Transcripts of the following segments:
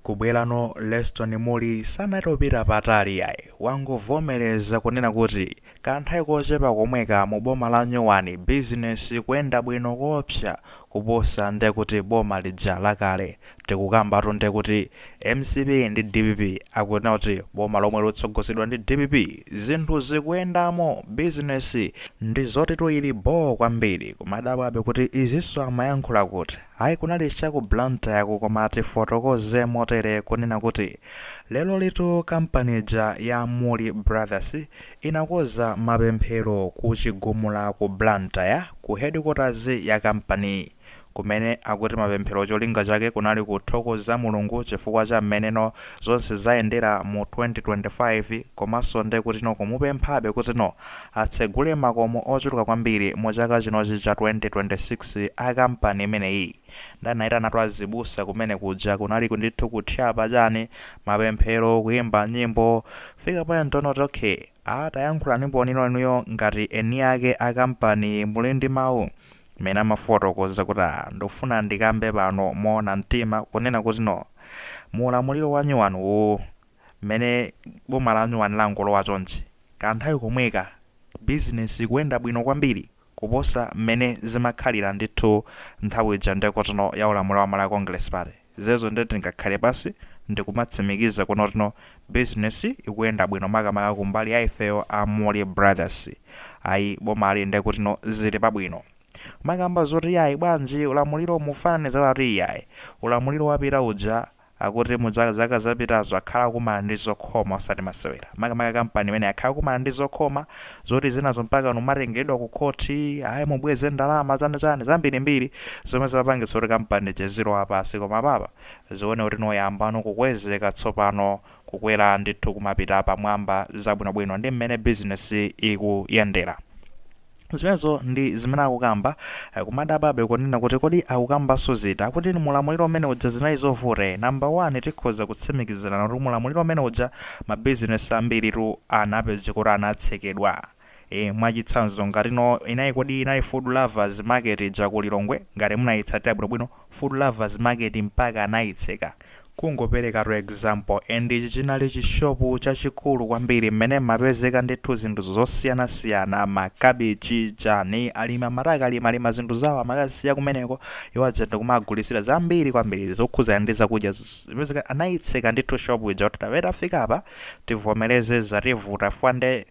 Kubwerano Leston Mulli sanatopita patali yayi, wangovomereza kunena kuti kanthawi kochepa komweka mu boma la nyuwani bizinesi kuyenda bwino kopsa kuposa ndekuti boma lija lakale. Tikukambatu ndekuti MCP ndi DPP. Akunena kuti boma lomwe lotsogozedwa ndi DPP zinthu zikuyendamo, bizinesi ndi zotitu ili bo kwambiri. Kumadabwabe kuti izinso amayankhula kuti ayi, kunali chaku Blantyre, koma tifotokoze motere kunena kuti lero litu kampani ija ya Mulli Brothers inakoza mapemphero ku Chigumula ku Blantyre, ku headquarters ya kampani, kumene akuti mapemphero cholinga chake kunali kuthokoza Mulungu chifukwa cha mmeneno zonse zayendera mu 2025, komanso nde kuti no kumupemphabe kuti no atsegule makomo ochuluka kwambiri mu chaka chinochi cha 2026 a kampani imeneyi. Ndanayitanatu azibusa kumene kuja, kunali ndithu kuthyapa chani, mapemphero, kuyimba nyimbo. Fika point onoti okay, atayankhulanipo nino inuyo ngati eni ake a kampani, muli ndi mawu mmene amafotokoza kuti ndikufuna ndikambe pano moona mtima kunena kuti no muulamuliro wa nyuwani mmene boma la nyuwani langolowa chonchi, kanthawi komweka bizinesi ikuyenda bwino kwambiri kuposa mmene zimakhalira ndithu nthawi ija ndekotino ya ulamuliro wa Malawi Congress Party. Zezo ndi tingakhale pasi ndikumatsimikiza kunotino bizinesi ikuyenda bwino, makamaka kumbali ya ifeyo a Mulli Brothers. Ayi, boma ali ndekutino zili pabwino. Makamba zoti yayi, bwanji ulamuliro mufananiza kuti yayi, ulamuliro wapita uja akuti mu zaka zapitazo akhala kumana ndi zokhoma osati masewera, makamaka kampani imene akhala kumana ndi zokhoma zoti zinazo mpaka numatengedwa ku khoti, ayi mubweze ndalama chani chani, zambirimbiri zomwe zimapangitsa kuti kampani chizilowa pasi. Koma papa zione kuti noyambano kukwezeka tsopano, kukwera ndithu kumapita pamwamba zabwinobwino ndi mmene bizinesi ikuyendera. Zimenezo ndi zimene akukamba. Kumadababe kunena kuti kodi akukambanso zita akuti mulamuliro umene uja zinali zovuta. Number 1, tikhoza kutsimikizirana kuti mulamuliro umene uja mabizinesi ambiritu anapeza kuti anatsekedwa. Mwachitsanzo ngatino inayi, kodi inali Food Lovers Market ija ku Lilongwe, ngati munayitsatira bwinobwino, Food Lovers Market mpaka anayitseka. Kungoperekatu example, and ichi chinali chishopu chachikulu kwambiri mmene mapezeka ndithu zinthu zosiyanasiyana, makabichi chani, alimi amataka alimalima zinthu zawo amakasiya kumeneko, iwo aja ndikumagulisira zambiri kwambiri zokhuzana ndi zakudya. Zipezeka anayitseka ndithu shopu ija kuti tapeta afika apa, tivomereze zativuta fwande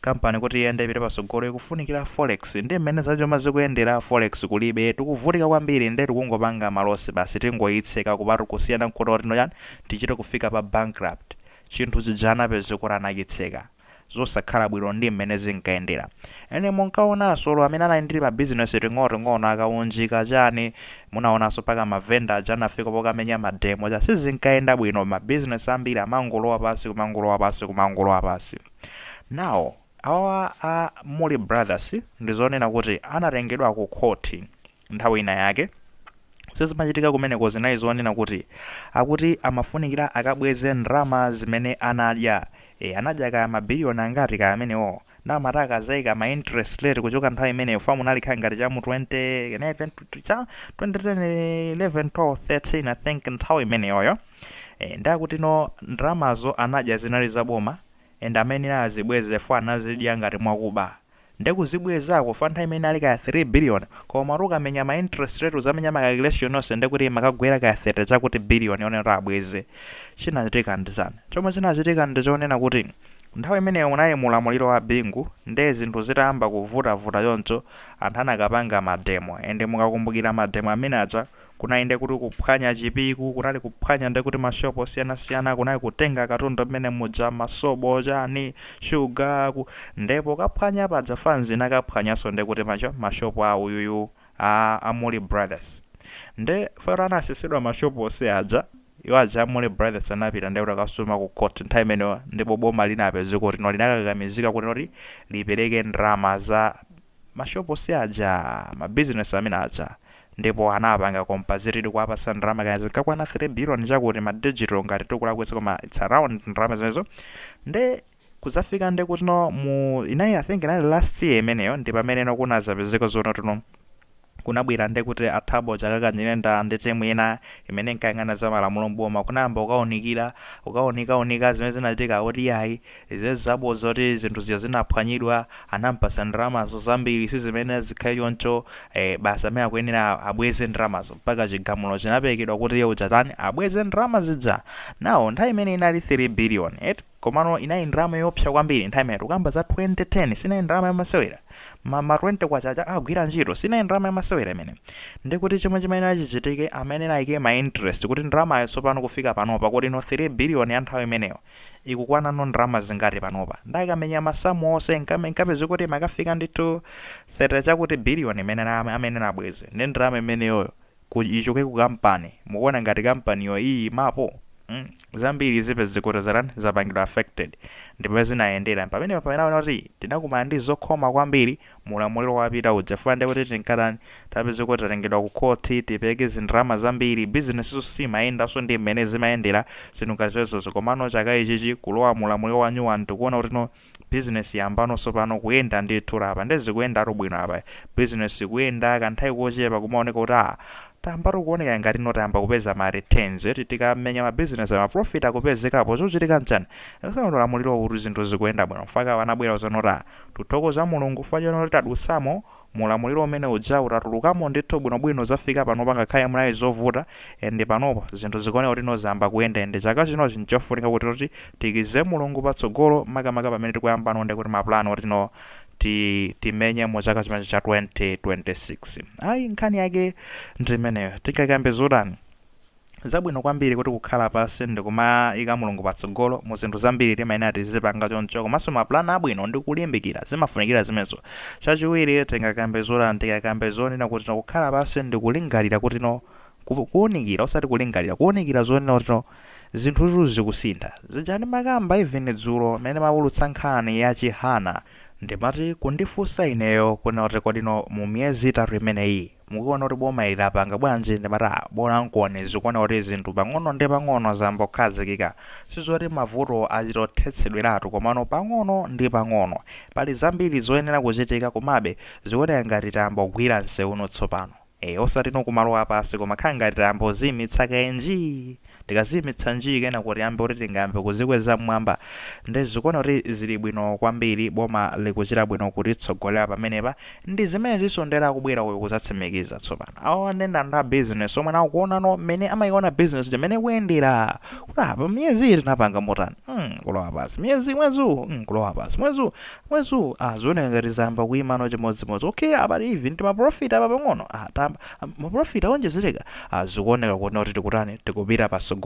kampani kuti iyende ipite patsogolo ikufunikira forex, ndi mmene zachuma zikuyendera forex kulibe, tikuvutika kwambiri, nde tikungopanga ma loss basi, tingoyitseka kupatu kusiyana nkuti kuti chani tichite kufika pa bankrupt. Chinthu chija anapeza kuti anachitseka, zosakhala bwino ndi mmene zinkayendera. Ene munkaonanso lo amene anali ndi mabizinesi ting'onoting'ono akaunjika chani, munaonanso paka mavenda aja anafika pokamenya ma demo cha sizinkayenda bwino, mabizinesi ambiri amangolowa pasi, kumangolowa pasi, kumangolowa pasi. Now awa a Mulli Brothers ndizonena kuti anatengedwa ku khoti nthawi ina yake. Sizimachitika kumeneko zinali zonena kuti akuti amafunikira akabweze ndalama zimene anadya. Anadya kaya mabiliyoni angati kaya amenewo, namati akazayika ma interest rate kuchoka nthawi imeneyo famu nalikhala ngati cha mu 20 ne, 20 cha 2010, 11, 12, 13 I think, nthawi imeneyoyo. Ndakuti no ndalamazo anadya zinali zaboma and amene azibweze fo anazidya ngati mwakuba, ndekuzibwezako fa nthawi imene ali kaya 3 billion, koma ukamenya ma interest rate, uzamenya ma calculation yonse, ndekuti makagwera kaya 30 chakuti billion yonena abweze. Chinachitika ndi chani? Chomwe chinachitika ndi chonena kuti nthawi imeneyo munali mulamuliro wa Bingu, nde zinthu zitayamba kuvutavuta choncho anthu anakapanga ma demo, and mukakumbukira ma demo amene aja kunali ndekuti kuphwanya Chipiku, kunali kuphwanya ndekuti mashopu osiyanasiyana, kunali kutenga katundu amene muja, masobo chani, shuga ndipo kaphwanya paja fanzi nakaphwanyanso ndekuti macho mashopu a uyuyu a Mulli Brothers. Nde fero anasisidwa mashopu onse aja, iwo aja Mulli Brothers anapita ndekuti akasuma ku court nthawi imeneyo, ndipo boma linapeza kuti no linakakamizika kuti noti lipereke ndalama za mashopu onse aja, mabizinesi amene aja, ndipo anapanga compensated kuwapasa ndalama kaya zinkakwana 3 billion chakuti ma digital, ngati tikulakwitsa, koma it's around ndalama zimenezo. Nde kuzafika nde kuti no mu inayi, I think inali last year imeneyo, ndi pamene no kunazapezeka zono tuno Kunabwera ndekuti a Thabo Chakaka Nyirenda ndi timu ina imene inkayang'ana za malamulo m'boma, kunayamba kukaunikira, kukaunikaunika zimene zinachitika, kuti iyayi, izi zabodza, kuti zinthu zija zinaphwanyidwa, anampasa ndalamazo zambiri, sizimene zikhale choncho, basi amene akuyenera abweze ndalamazo, mpaka chigamulo chinaperekedwa kuti iye uja tani, abweze ndalama zija. Nawo nthawi imene inali 3 billion eti, komano inali ndalama yopsa kwambiri nthawi imene tikuyamba za 2010. Sinali ndalama yamasewera. Ma 20 kwacha agwira ntchito, sinali ndalama yamasewera imene. Ndikuti chomwe chimene chichitike, amene ayike ma interest kuti ndalamayo tsopano kufika panopa, kuti no 3 billion ya nthawi imeneyo ikukwanano ndalama zingati panopa? Ndakamenya masamu onse, nkapeza kuti makafika ndithu 30 chakuti billion imene amene nabweze. Ndi ndalama imeneyoyo ichoke ku kampani, mukuona ngati kampaniyo iyi mapo zambiri zipeze kuti zatani, zapangidwa affected. Ndipo zinayendera pamene pamene aona kuti tinakumana ndi zokhoma kwambiri mulamuliro wapita uja, funa kuti tinkatani, tapeze kuti tatengedwa ku khoti, tipereke zindalama zambiri, business so simayendanso ndi mmene zimayendera zinthu ngati zimenezozo. Komano chaka ichichi, kulowa mulamuliro wa new one, tikuona kuti no, business yambanonso pano kuyenda ndithu. Apa ndezikuyendatu bwino, apa business kuyenda kanthawi kochepa, kumaoneka kuti tayambatu kuoneka ngati no tayamba kupeza ma returns eti, tikamenya ma business, ma profit akupezekapo. Zochitika mchani lamuliro kuti zinthu zikuyenda bwino, mpaka wanabwera zonota tuthokoza Mulungu fachona kuti tadusamo mulamuliro umene uja, utatulukamo ndithu bwinobwino, zafika panopa ngakhale munali zovuta, and panopo zinthu zikuoneka kuti nozamba kuyenda. And chaka chinochi nchofunika kuti tikize Mulungu patsogolo, makamaka pamene tikuyamba nonde kuti mapulani oti no timenye mu chaka chimene cha 2026. Ayi, nkhani yake ndimeneyo. Tikakambe zotani, zabwino kwambiri kuti kukhala pasi ndikumayika Mulungu patsogolo mu zinthu zambiri, timayenera tizipanga choncho, komanso mapulani abwino ndi kulimbikira zimafunikira zimenezo. Chachiwiri tingakambe zotani? Tikakambe zonena kuti kukhala pasi ndikulingalira kuti no, kuwunikira, osati kulingalira, kuwunikira zonena kuti no, zinthutu zikusintha. Zijani makamba even dzulo mmene mawulutsa nkhani ya Chihana, ndimati kundifunsa ineyo kuna kuti kodino mu miyezi 3 imeneyi mukuona kuti boma ili lapanga bwanji? Ndimati bola nkoni zikuona kuti zinthu pang'ono ndi pang'ono zambokhazikika. Sizoti mavuto achitothetsedweratu, komano pang'ono ndi pang'ono pali zambiri zoyenera kuchitika, komabe zikuoneka ngati tayambogwira msewuno tsopano. Osati no kumalowa pasi, koma khala ngati tayambozimitsa kaenji. Tikazimitsa njii, kena kuti yambe kuti tingayambe kuzikweza mmwamba. Ndi zikuona kuti zili bwino kwambiri, boma likuchita bwino kutitsogolera pamenepa. Ndi zimene zisondera kubwera uyu kuzatsimikiza tsopano. Awa ndenda anthu a business omwe nakuonano mmene amayiona business imene kuyendera, kuti apa miyezi iyi tinapanga motani, kulowa pasi miyezi, mwezu, kulowa pasi mwezu, mwezu, zioneka ngati zayamba kuyimano chimodzimodzi. Okay, apa even ndi maprofit apa pang'ono, tamba maprofit awonjezereka, zikuoneka kuti tikutani, tikupita pasogolo,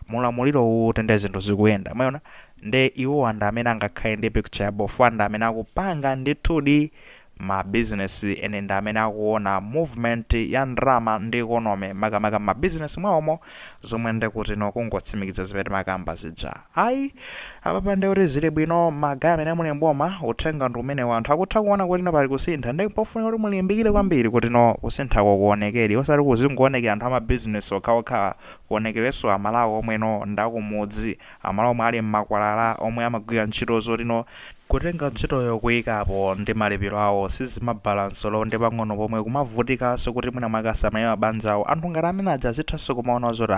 mulamuliro uwu tende zinthu zikuyenda. Mwaona, nde iwo anda amene angakhale ndi picture yabo, anda amene akupanga ndithudi ma business, ene ndi amene akuona movement ya ndalama ndi economy, makamaka ma business mwawomo, zomwe ndikuti no kungotsimikiza zimene makamba zija. Ayi, apapa ndi kuti zili bwino. Magayi amene muli mboma, uthenga ndi umene wanthu akutha kuona kuti no pali kusintha, ndi pofunika kuti mulimbikire kwambiri kuti no kusinthako kuonekeri, osati kuzingoonekera anthu ama business okhaokha, kuonekerenso Amalawi omwe no ndakumudzi, Amalawi omwe ali mmakwalala, omwe amagwira ntchito zoti no kutenga ntchitoyo kuyikapo ndi malipiro awo sizimabalansolo ndi pang'ono pomwe, kumavutikanso kuti mwina mwakasamalira mabanja awo. Anthu ngati amene aja azithanso kumaona zoti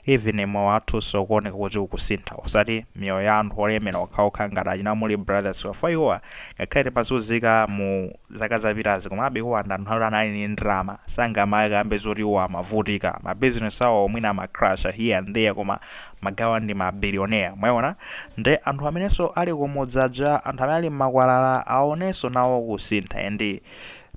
even moyo wathunso kuoneka kuti ukusintha, osati miyoyo ya anthu olemera okhaokha ngati achina Mulli Brothers wafa. Iwowa ngakhale timazunzika mu zaka zapitazi, komabe iwowa ndi anthu ati anali ndi ndalama, sangamakambe zoti iwo amavutika. Mabizinesi awo mwina amacrasha here and there, koma magawa ndi mabilionaire. Mwaona, ndi anthu amenenso ali kumudzaja, anthu amene ali mmakwalala aonenso nawo kusintha. And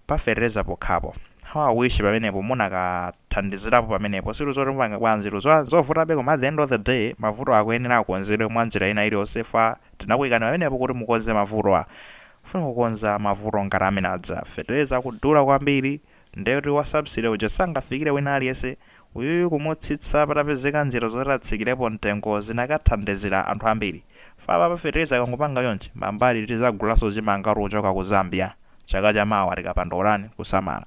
pafetereza pokhapo, how I wish pamenepo munakathandizirapo pamenepo. Silu zoti mupanga bwanji, zovutabe, koma at the end of the day mavuto akuyenera akonzedwe mwa njira ina iliyonse. Fa tinakuyikani pamenepo kuti mukonze mavuto, a funa kukonza mavuto ngati amene adza fetereza kudula kwambiri, ndekuti wa subsidy uja sangafikire wina aliyense. Uyuyu kumutsitsa, patapezeka njira zoti atsikirepo mtengo, zinakathandizira anthu ambiri. Fa pa fetereza akangopanga chonchi, mbambali tizagulanso chimanga kuchoka ku Zambia chaka chamawa tikapanda ulani kusamala.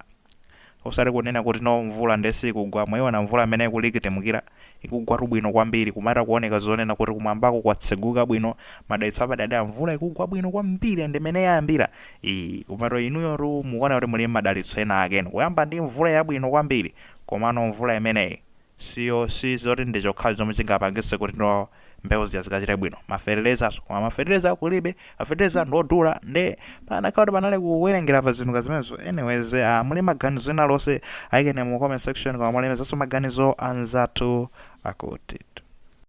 Osati kunena kuti no, mvula nde sikugwa. Mwayiona mvula imene ikulikitimukira, ikugwatu bwino kwambiri, kumata kuoneka zonena kuti kumwambako kwatseguka bwino, madalitso apadadera, mvula ikugwa bwino kwambiri. Ndimene yayambira iyi, kumato inuyotu mukuona kuti muli madalitso ena akeni kuyamba ndi mvula yabwino kwambiri. Komano mvula imeneyi siyo, si zoti ndi chokhacho chomwe chingapangitse kuti no, mbewu zija zikachite bwino. Mafertilizer, koma mafertilizer kulibe, mafertilizer ndodula, nde panakhala kuti panali kuwerengera pa zinthu kazimenezo. Anyways, muli maganizo ena lonse ayikeni mu comment section, koma mulemezanso maganizo anzathu akuti.